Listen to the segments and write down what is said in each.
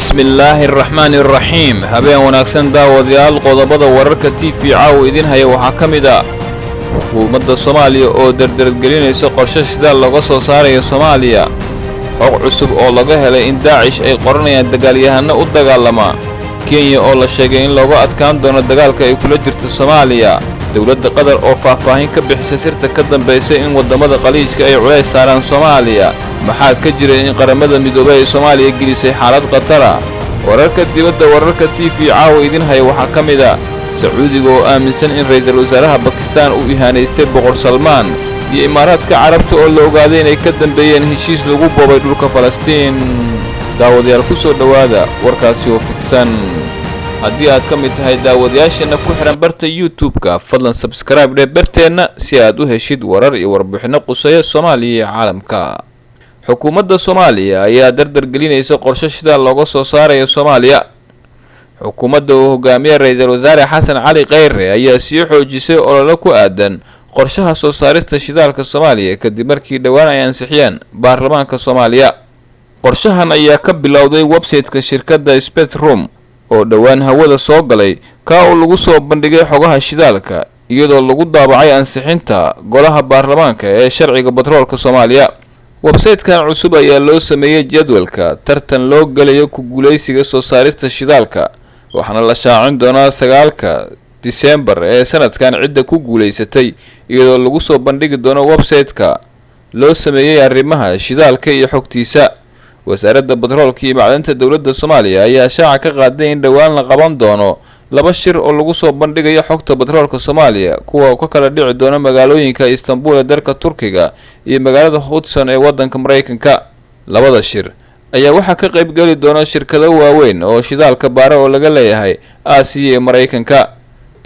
Bismillaahi araxmaani araxiim. Habeen wanaagsan, daawadayaal. Qodobada wararka TV caawa idin haya waxaa ka mid ah xukuumadda Soomaaliya oo dardargelinaysa qorshe shidaal looga soo saarayo Soomaaliya, xog cusub oo laga helay in Daacish ay qoranayaan dagaalyahanno u dagaalama, Kenya oo la sheegay in looga adkaan doono dagaalka ay kula jirto Soomaaliya, dowladda Qatar oo faahfaahin ka bixisay sirta ka dambaysa in waddamada Khaliijka ay culays saaraan Soomaaliya, maxaa ka jira in Qaramada Midoobay ay Soomaaliya gelisay xaalad khatara. Wararka dibadda wararka TV caawa idin haya waxaa ka mid ah Sacuudiga oo aaminsan in ra'iisul wasaaraha Bakistaan uu ihaanaystay Boqor Salmaan, iyo Imaaraadka Carabta oo la ogaaday inay ka dambeeyeen heshiis lagu boobay dhulka Falastiin. Daawadayaal, ku soo dhowaada warkaasi oo fidsan. Haddii aad ka mid tahay daawadayaasheenna ku xidhan barta YouTube-ka, fadlan subscribe dheh barteenna si aad u heshid warar iyo warbixinno quseeya Soomaaliya iyo caalamka. Xukuumadda Soomaaliya ayaa dardar gelinaysa qorshe shidaal looga soo saarayo Soomaaliya. Xukuumadda uu hogaamiye Ra-iisul Wasaare Xasan Cali Kheyre ayaa sii xoojisay olole ku aadan qorshaha soo saarista shidaalka Soomaaliya, kadib markii dhowaan ay ansixiyeen baarlamaanka Soomaaliya. Qorshahan ayaa ka bilowday website-ka shirkadda Spectrum oo dhowaan hawada soo galay, kaa oo lagu soo bandhigay xogaha shidaalka, iyadoo lagu daabacay ansixinta golaha baarlamaanka ee sharciga batroolka Soomaaliya. Website-kan cusub ayaa loo sameeyey jadwalka tartan loo gelayo ku guuleysiga soo saarista shidaalka, waxaana la shaacin doonaa 9-ka Disembar ee sanadkan cidda ku guuleysatay, iyadoo lagu soo bandhigi doono website-ka loo sameeyey arrimaha shidaalka iyo xogtiisa. Wasaaradda Batroolka iyo Macdanta dowladda Soomaaliya ayaa shaaca ka qaaday in dhowaan la qaban doono laba shir oo lagu soo bandhigayo xogta batroolka Soomaaliya, kuwa ka kala dhici doona magaalooyinka Istanbul ee dalka Turkiga iyo magaalada Houston ee waddanka Maraykanka. Labada shir ayaa waxaa ka qaybgeli doona shirkado waaweyn oo shidaalka baara oo laga leeyahay Aasiya iyo Maraykanka.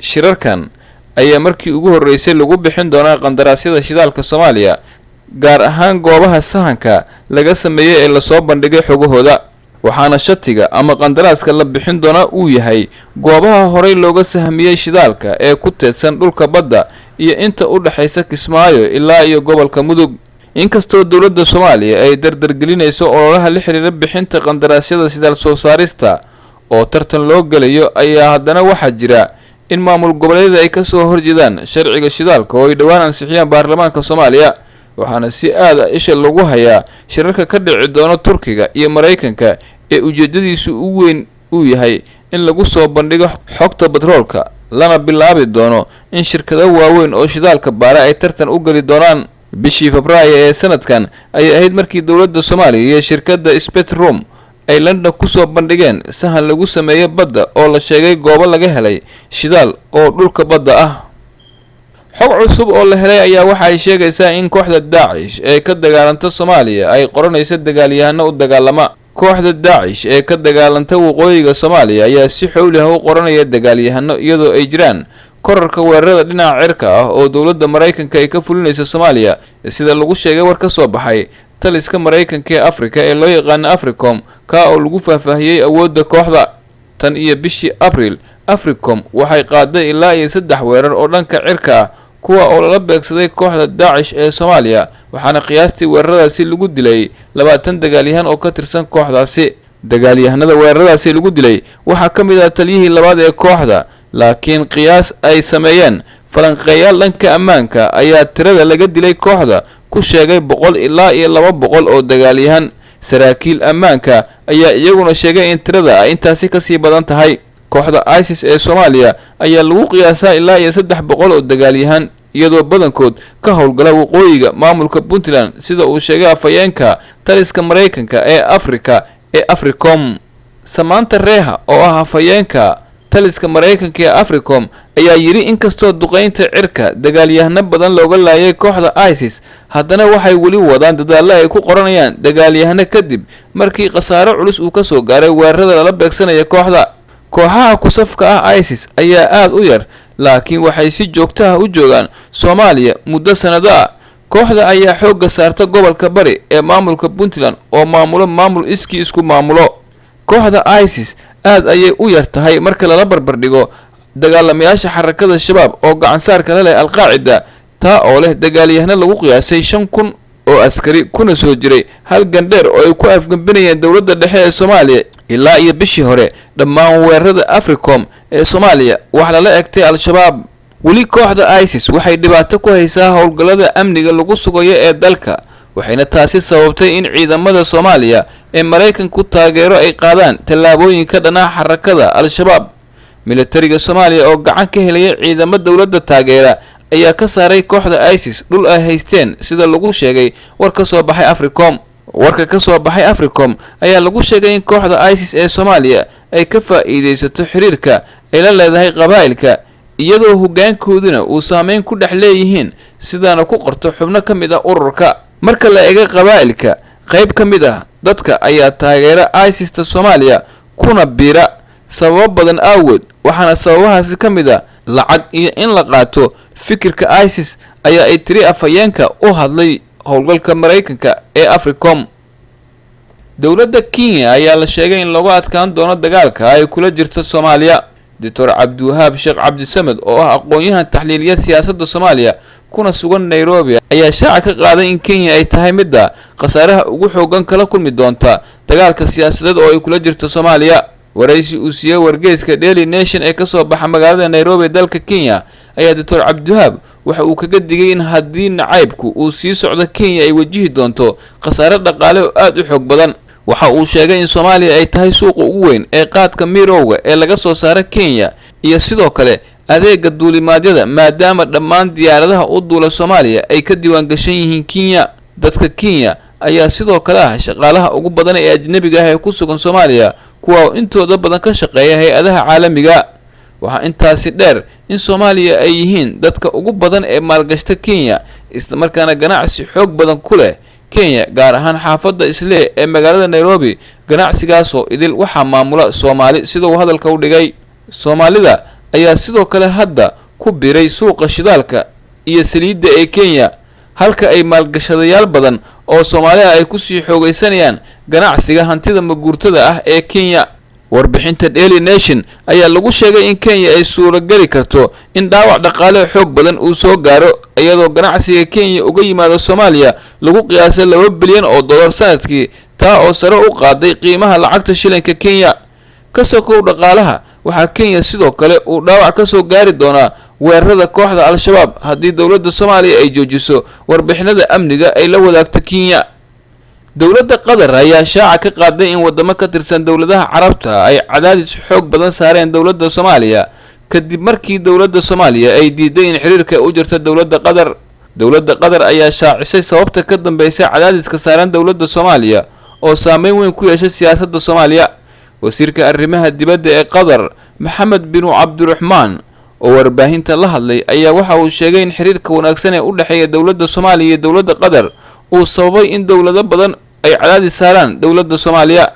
Shirarkan ayaa markii ugu horreysay lagu bixin doonaa qandaraasyada shidaalka Soomaaliya, gaar ahaan goobaha sahanka laga sameeyey ee lasoo bandhigay xogahooda, waxaana shatiga ama qandaraaska la bixin doonaa uu yahay goobaha horey looga sahmiyey shidaalka ee ku teedsan dhulka badda iyo inta u dhexaysa Kismaayo ilaa iyo gobolka Mudug. Inkastoo dowladda Soomaaliya ay dardargelinayso ololaha la xiriira bixinta qandaraasyada shidaal soo saarista oo tartan loo gelayo, ayaa haddana waxaa jira in maamul goboleedyada ay kasoo horjeedaan sharciga shidaalka oo ay dhowaan ansixiyaan baarlamaanka Soomaaliya, waxaana si aad ah isha lagu hayaa shirarka ka dhici doona Turkiga iyo Maraykanka ee ujeedadiisu u weyn uu yahay in lagu soo bandhigo xogta batroolka, lana bilaabi doono in shirkado waaweyn oo shidaalka baara ay tartan u geli doonaan. Bishii Febraayo ee sanadkan ayay ahayd markii dowladda Soomaaliya iyo shirkadda Spectrum ay London kusoo bandhigeen sahan lagu sameeyo badda oo la sheegay goobo laga helay shidaal oo dhulka badda ah. Xog cusub oo la helay ayaa waxa ay sheegaysaa in kooxda Daacish ee ka dagaalanta Soomaaliya ay qoranayso dagaalyahano u dagaalama. Kooxda Daacish ee ka dagaalanta waqooyiga Soomaaliya ayaa si xowli ah u qoranaya dagaalyahano, iyadoo ay jiraan korarka weerarada dhinaca cirka ah oo dowladda Maraykanka ay ka fulinayso Soomaaliya, sida lagu sheegay war ka soo baxay taliska Maraykanka ee Afrika ee loo yaqaano Africom, kaa oo lagu faahfaahiyey awoodda kooxda. Tan iyo bishii Abril, Africom waxay qaaday ilaa iyo saddex weerar oo dhanka cirka ah, kuwa oo lala beegsaday kooxda Daacish ee Soomaaliya, waxaana qiyaastii weeraradaasi lagu dilay 20 dagaalyahan oo ka tirsan kooxdaasi. Dagaalyahanada weeraradaasi lagu dilay waxaa ka mid ah taliyihii labaad ee kooxda, laakiin qiyaas ay sameeyeen falanqeeyaal dhanka ammaanka ayaa tirada laga dilay kooxda ku sheegay 100 ilaa iyo 200 oo dagaalyahan. Saraakiil ammaanka ayaa iyaguna sheegay in tirada ay intaasi kasii badan tahay. Kooxda ISIS ee Soomaaliya ayaa lagu qiyaasaa ilaa iyo 300 oo dagaalyahan, iyadoo badankood ka howlgala waqooyiga maamulka Puntland, sida uu sheegay afhayeenka taliska Maraykanka ee Afrika ee Africom. Samanta Reha oo ah afhayeenka taliska Maraykanka ee Africom ayaa yidhi inkastoo duqeynta cirka dagaalyahano badan looga laayay kooxda ISIS, haddana waxay weli wadaan dadaallo ay ku qoranayaan dagaalyahano, kadib markii khasaaro culus uu kasoo gaaray weerarada lala beegsanaya kooxda. Kooxaha kusafka ah ISIS ayaa aada u yar, laakiin waxay si joogto ah u joogaan Soomaaliya muddo sanado ah. Kooxda ayaa xoogga saarta gobolka Bari ee maamulka Puntland oo maamulo maamul iskii isku maamulo. Kooxda ISIS aad ayay u yar tahay marka lala barbardhigo dagaalamayaasha Xarakada Shabaab oo gacansaarka la leh Alqaacida, taa oo leh dagaalyahano lagu qiyaasay 5000. oo askari kuna soo jiray hal gandheer oo ay ku afgembinayeen dowladda dhexe ee Soomaaliya ilaa iyo bishii hore. Dhammaan weerarada Africom ee Soomaaliya waxaa lala egtay Al-Shabaab. Weli kooxda ISIS waxay dhibaato ku haysaa howlgallada amniga lagu sugayo ee dalka, waxayna taasi sababtay in ciidamada Soomaaliya ee Maraykanku taageero ay qaadaan tallaabooyinka dhanaha xarakada Al-Shabaab. Militariga Soomaaliya oo gacan ka helaya ciidamo dowladda taageera ayaa ka saaray kooxda ISIS dhul ay haysteen, sida lagu sheegay war ka soo baxay Africom. Warka ka soo baxay Africom ayaa lagu sheegay in kooxda ISIS ee Soomaaliya ay ka faa'iidaysato xiriirka ay la leedahay qabaa'ilka, iyadoo hoggaankooduna uu saameyn ku dhex leeyihiin, sidaana ku qorto xubno ka mid ah ururka. Marka la eego qabaa'ilka, qayb ka mid ah dadka ayaa taageera ISIS-ta Soomaaliya kuna biira sababo badan awgood, waxaana sababahaasi ka mid ah lacag iyo in la qaato fikirka ISIS, ayaa ay tiri afhayeenka u hadlay howlgalka Maraykanka ee Africom. Dowladda Kenya ayaa la sheegay in lagu adkaan doono dagaalka ay kula jirto Soomaaliya. Doctor Cabdiwahaab Sheekh Cabdisamed oo ah aqoon-yahan taxliiliya siyaasadda Soomaaliya kuna sugan Nairobi ayaa shaaca ka qaaday in Kenya ay tahay midda khasaaraha ugu xoogan kala kulmi doonta dagaalka siyaasadeed oo ay kula jirto Soomaaliya. Waraysi uu siiyey wargeyska Daily Nation ee kasoo baxa magaalada Nairobi dalka Kenya ayaa Doctor Cabdiwahaab waxa uu kaga digay in haddii nacaybku uu sii socdo, Kenya ay wajihi doonto khasaare dhaqaale oo aada u xoog badan. Waxa uu sheegay in Soomaaliya ay tahay suuqa ugu weyn ee qaadka mirowga ee laga soo saaro Kenya iyo sidoo kale adeega duulimaadyada, maadaama dhammaan diyaaradaha u duula Soomaaliya ay ka diiwaan gashan yihiin Kenya. Dadka Kenya ayaa sidoo kale ah shaqaalaha ugu badan ee ajnabiga ah ee ku sugan Soomaaliya, kuwa oo intooda badan ka shaqeeya hay-adaha caalamiga. Waxaa intaasi dheer in Soomaaliya ay yihiin dadka ugu badan ee maalgashta Kenya, islamarkaana ganacsi xoog badan ku leh Kenya, gaar ahaan xaafadda Islee ee magaalada Nairobi. Ganacsigaasoo idil waxaa maamula Soomaali, sida uu hadalka u dhigay. Soomaalida ayaa sidoo kale hadda ku biray suuqa shidaalka iyo saliidda ee Kenya, halka ay maalgashadayaal badan oo Soomaaliha ay kusii xoogaysanayaan ganacsiga hantida maguurtada ah ee Kenya. Warbixinta Daily Nation ayaa lagu sheegay in Kenya ay suurageli karto in dhaawac dhaqaale xoog badan uu soo gaaro, iyadoo ganacsiga Kenya uga yimaado Soomaaliya lagu qiyaasay $2 bilyan sanadkii, taa oo sare u qaaday qiimaha lacagta shilinka Kenya. Ka sokow dhaqaalaha, waxaa Kenya sidoo kale uu dhaawac ka soo gaari doonaa weerarada kooxda Al-Shabaab haddii dowladda Soomaaliya ay joojiso warbixinada amniga ay la wadaagto Kenya. Dowladda Qatar ayaa shaaca ka qaaday in wadamo ka tirsan dowladaha Carabta ay cadaadis xoog badan saareen dowladda Soomaaliya kadib markii dowladda Soomaaliya ay diiday in xiriirka u jirta dowladda Qatar. Dowladda Qatar ayaa shaacisay sababta ka dambeysay cadaadiska saaran dowladda Soomaaliya oo saameyn weyn ku yeeshay siyaasadda Soomaaliya. Wasiirka arrimaha dibadda ee Qatar, Maxamed binu Cabdiraxmaan, oo warbaahinta la hadlay ayaa waxa uu sheegay in xiriirka wanaagsan ee u dhexeeya dowladda Soomaaliya iyo dowladda Qatar uu sababay in dowlado badan ay cadaadis saaraan dowladda Soomaaliya.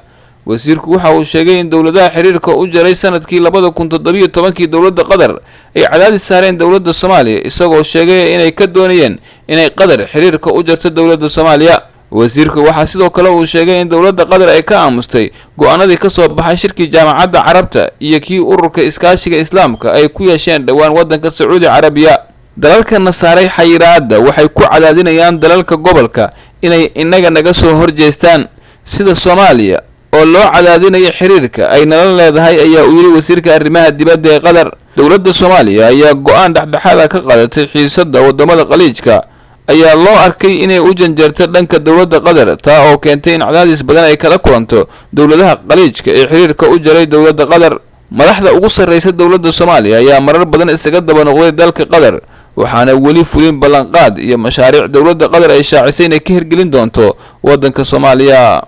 Wasiirku waxa uu sheegay in dowladaha xiriirka u jaray sanadkii 2017-kii dowladda Qatar ay cadaadis saareen dowladda Soomaaliya, isagoo sheegay inay ka doonayeen inay Qatar xiriirka u jarto dowladda Soomaaliya. Wasiirka waxaa sidoo kale uu sheegay in dowladda Qatar ay ka aamustay go-aanadii kasoo baxay shirkii Jaamacadda Carabta iyo kii ururka iskaashiga Islaamka ay ku yeesheen dhowaan waddanka Sacuudi Carabiya. Dalalkana saaray xayiraadda waxay ku cadaadinayaan dalalka gobolka inay innaga naga soo horjeestaan, sida Soomaaliya oo loo cadaadinayo xiriirka ay nala leedahay, ayaa uu yidhi wasiirka arrimaha dibadda ee Qatar. Dowladda Soomaaliya ayaa go-aan dhexdhexaada ka qaadatay xiisadda wadamada Khaliijka ayaa loo arkay inay u janjeerto dhanka dowladda Qatar, taa oo keentay in cadaadis badan ay kala kulanto dowladaha Khaliijka ee xiriirka u jaray dowladda Qatar. Madaxda ugu sarreysa dowladda Soomaaliya ayaa marar badan isaga daba noqday dalka Qatar, waxaana weli fulin ballanqaad iyo mashaariic dowladda Qatar ay shaacisay inay ka hirgelin doonto waddanka Soomaaliya.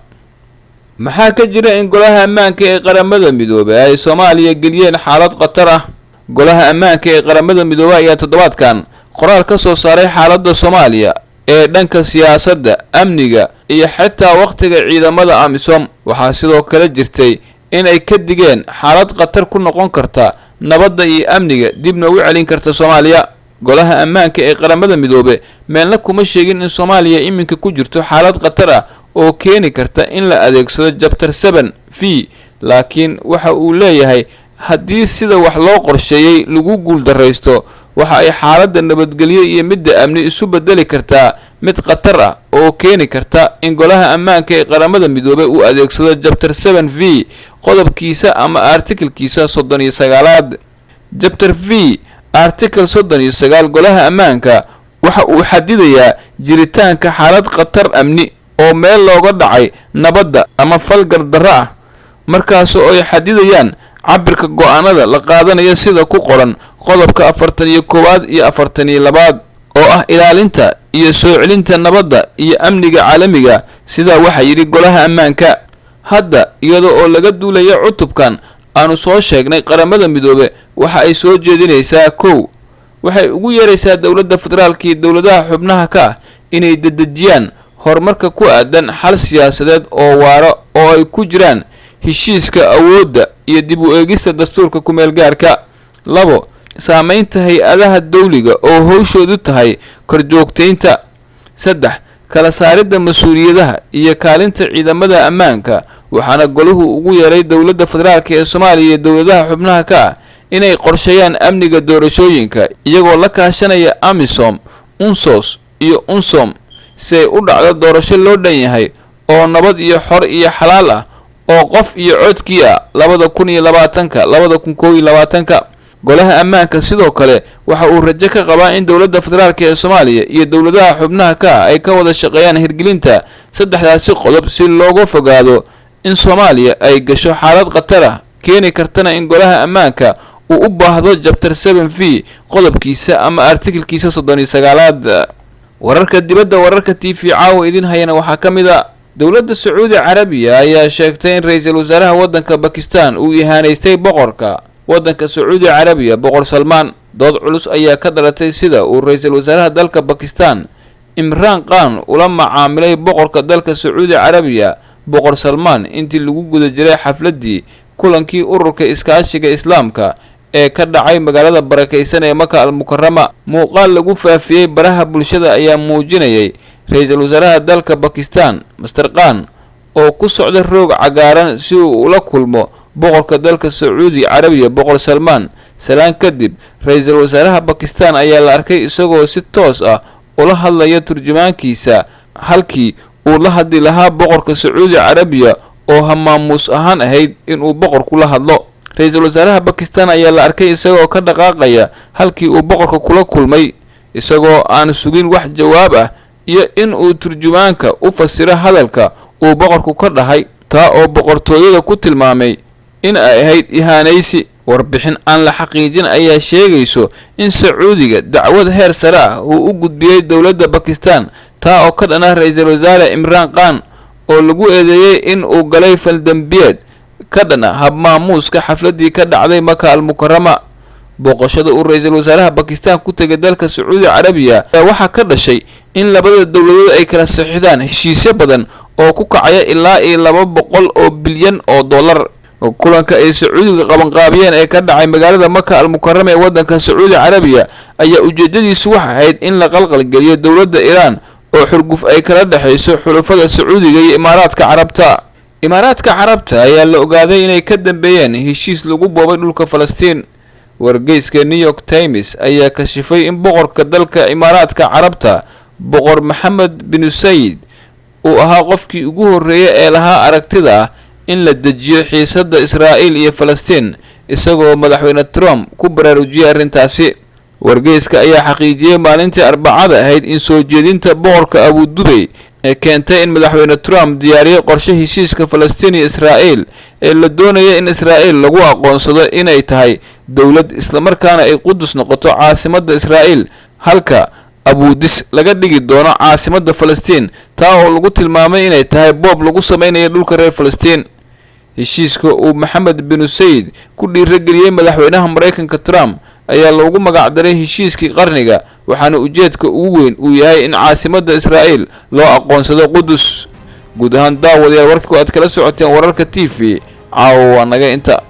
Maxaa ka jira in Golaha Ammaanka ee Qaramada Midoobay ay Soomaaliya geliyeen xaalad khatar ah? Golaha Ammaanka ee Qaramada Midoobay ayaa toddobaadkan qoraal ka soo saaray xaaladda Soomaaliya ee dhanka siyaasadda, amniga iyo xitaa wakhtiga ciidamada AMISOM. Waxaa sidoo kale jirtay in ay ka digeen xaalad khatar ku noqon karta nabadda iyo amniga, dibna u celin karta Soomaaliya. Golaha Ammaanka ee Qaramada Midoobe meelna kuma sheegin in Soomaaliya iminka ku jirto xaalad khatar ah oo keeni karta in la adeegsado Chapter 7 V, laakiin waxa uu leeyahay haddii sida wax loo qorsheeyey lagu guuldarraysto, waxa ay xaaladda nabadgelyo iyo midda amni isu bedeli kartaa mid khatar ah oo keeni karta in Golaha Ammaanka ee Qaramada Midoobay uu adeegsado Chapter 7 V qodobkiisa ama article-kiisa 39aad. Chapter V Article 39 Golaha Ammaanka waxa uu xadidayaa jiritaanka xaalad khatar amni oo meel looga dhacay nabadda ama fal gardarro ah, markaasoo ay xadidayaan cabirka go'aanada la qaadanayo, sida ku qoran qodobka 41aad iyo 42aad, oo ah ilaalinta iyo soo celinta nabadda iyo amniga caalamiga. Sidaa waxaa yidhi Golaha Ammaanka. Hadda, iyada oo laga duulaya cutubkan aanu soo sheegnay, Qaramada Midoobe waxa ay soo jeedinaysaa: 1, waxay ugu yeeraysaa dowladda federaalka iyo dowladaha xubnaha ka ah inay dedejiyaan horumarka ku aadan xal siyaasadeed oo waaro, oo ay ku jiraan heshiiska awoodda iyo dib u eegista dastuurka kumeel gaarka. 2, saameynta hay-adaha dawliga oo howshoodu tahay korjoogteynta. 3, kala saaridda mas-uuliyadaha iyo kaalinta ciidamada ammaanka. Waxaana golahu ugu yeeray dowladda federaalka ee Soomaaliya iyo dowladaha xubnaha ka ah inay qorsheeyaan amniga doorashooyinka, iyagoo la kaashanaya AMISOM, UNSOS iyo UNSOM, si ay u dhacdo doorasho loo dhan yahay oo nabad iyo xor iyo xalaal ah oo qof iyo codkii ah 2020-ka, 2021-ka. Golaha Ammaanka sidoo kale waxa uu rajo ka qabaa in dowladda federaalka ee Soomaaliya iyo dowladaha xubnaha ka ah ay ka wada shaqeeyaan hirgelinta saddexdaasi qodob, si looga fogaado in Soomaaliya ay gasho xaalad khatar ah, keeni kartana in Golaha Ammaanka uu u baahdo Chapter 7 V qodobkiisa ama article-kiisa 39aad. Wararka dibadda, wararka TV caawa idin hayana waxaa ka mid a: dowladda Sacuudi Carabiya ayaa sheegtay in ra-iisul wasaaraha waddanka Bakistan uu ihaanaystay boqorka waddanka Sacuudi Carabiya, Boqor Salmaan. Dood culus ayaa ka dhalatay sida uu ra-iisul wasaaraha dalka Bakistan Imraan Khan ula macaamilay boqorka dalka Sacuudi Carabiya, Boqor Salmaan, intii lagu guda jiray xafladdii kulankii Ururka Iskaashiga Islaamka ee ka dhacay magaalada barakeysan ee Maka Al Mukarama. Muuqaal lagu faafiyey baraha bulshada ayaa muujinayay ra-iisul wasaaraha dalka Bakistan, Mister Khan, oo ku socda roog cagaaran si uu ula kulmo boqorka dalka Sacuudi Carabiya, Boqor Salmaan. Salaan kadib, ra-iisul wasaaraha Bakistan ayaa la arkay isagoo si toos ah ula hadlaya turjumaankiisa, halkii uu la hadli lahaa boqorka Sacuudi Carabiya, oo hamaamuus ahaan ahayd inuu boqorku la hadlo. Ra-iisul wasaaraha Bakistan ayaa la arkay isagoo ka dhaqaaqaya halkii uu boqorka kula kulmay, isagoo aan sugin wax jawaab ah iyo in uu turjumaanka u fasiro hadalka uu boqorku ka dhahay, taa oo boqortooyada ku tilmaamay in ay ahayd ihaanaysi. Warbixin aan la xaqiijin ayaa sheegayso in Sacuudiga dacwad heer sare ah uu u gudbiyey dowladda Bakistan, taa oo ka dhan ah ra-iisul wasaare Imraan Khan, oo lagu eedeeyey in uu galay faldembiyeed ka dhan ah habmaamuuska xafladii ka dhacday Maka Al Mukarama. Booqashada uu ra-iisul wasaaraha Bakistan ku tegay dalka Sacuudi Carabiya ayaa waxaa ka dhashay in labada dowladood ay kala saxiixdaan heshiisyo badan oo ku kacaya ilaa iyo 200 oo bilyan oo dollar. Kulanka ay Sacuudiga qabanqaabiyeen ee ka dhacay magaalada Maka Al Mukarama ee waddanka Sacuudi Carabiya ayaa ujeedadiisu waxa ahayd in la qalqalgeliyo dowladda Iiraan, oo xurguf ay kala dhexayso xulafada Sacuudiga iyo Imaaraadka Carabta. Imaaraadka Carabta ayaa la ogaaday inay ka dambeeyeen heshiis lagu boobay dhulka Falastiin. Wargeyska New York Times ayaa kashifay in boqorka dalka Imaaraadka Carabta, Boqor Maxamed bin Sayid, uu ahaa qofkii ugu horreeyay ee lahaa aragtida ah in la dejiyo xiisadda Israa'iil iyo Falastiin, isagoo madaxweyne Trump ku baraarujiyay arrintaasi. Wargeyska ayaa xaqiijiyey maalintii Arbacada ahayd in soo jeedinta boqorka Abudubey ee keentay in madaxweyne Trump diyaariyey qorshe heshiiska Falastiin iyo Israa'iil ee la doonaya in Israa'iil lagu aqoonsado inay tahay dowlad, islamarkaana ay Qudus noqoto caasimadda Israa'iil, halka Abuudis laga dhigi doono caasimadda Falastiin, taa oo lagu tilmaamay inay tahay boob lagu sameynayo dhulka reer Falastiin. Heshiiska uu Maxamed binu Sayid ku dhiirageliyey madaxweynaha Maraykanka Trump ayaa loogu magacdaray heshiiskii qarniga, waxaana ujeedka ugu weyn uu yahay in caasimadda Israa'iil loo aqoonsado Qudus. Guud ahaan, daawadayaal, warkii aad kala socoteen Wararka TV caawa waa naga inta.